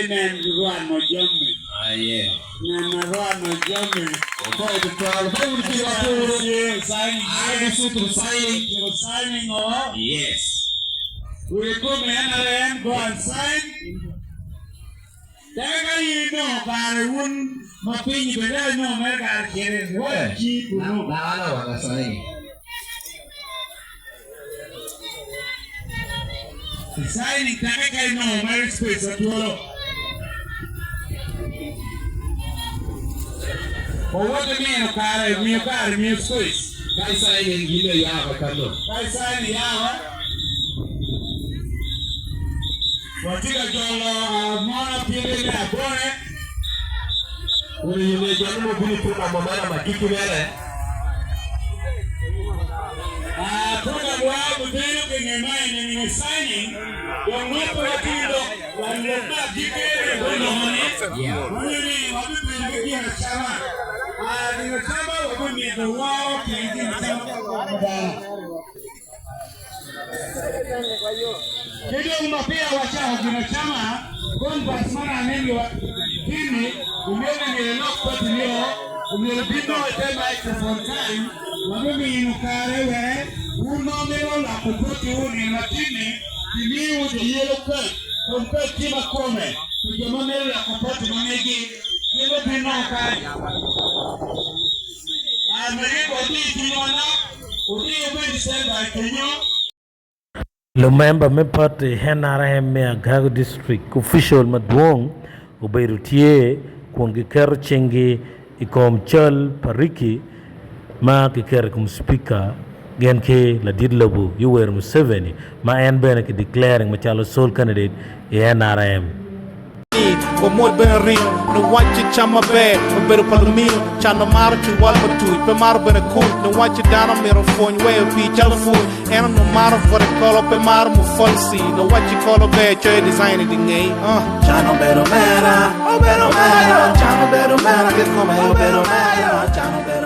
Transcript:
nen rwano jami. Neno rwano jami. Otyeko signing o. Wek kome NRM go and sign. Teke ka in inongo kare wun ma piny bene dok inongo mere kare cito irwak ci kunu. Signing teke ka inongo mere space ma twolo. Owote mino kare miyo kare miyo space. Ka i signing in iyaba kano. Ka i signing iyaba. Watye ka jolo mon apide me abone. Kun i nge jo mo bino program mo mere ma gikki mere. Program wa obibedo ki nge ma eni nge signing dong nongo pe watye lok wa lok me agikki eni oloko ni wangeyo ni wabibedo ki gin acama. Gin acama wabimito woro pien gin acama pe gwoko dano. Ki dong ma peya wacako ginacama, converts man anengi wa tini, omyero ni myero ilok pati nio, omyero ibin nongo ite microphone kany, wabimino kare we wun ma wumito loko pati wu nino ma tini, kimiyo wu the yellow card, kom card tye ma kome pi jo ma mito loko pati ma megi, gin gubin nongo kany. Lumemba me pati NRM me Agago District Official madwong obedo tye kun giketo cinggi i kom cal pa Ricky ma kiketo i kom cipika gin ki ladit lobo Yoweri Museveni ma en bene ki declaring macalo sole candidate i NRM. Ni wamwod bene ringo, niwacci cam maber obedo pa lumiyo, can omaro ciwal pa tuc, pe maro bene kuc, niwacci dano myero opwony weyo pii calo pwuc, en onongo maro bwote kolo, pe maro mufalci, niwacci kolo ber coyo design i di ngei, uh. Can obedo mera, obedo mera, can obedo mera kikome obedo mera, can obedo.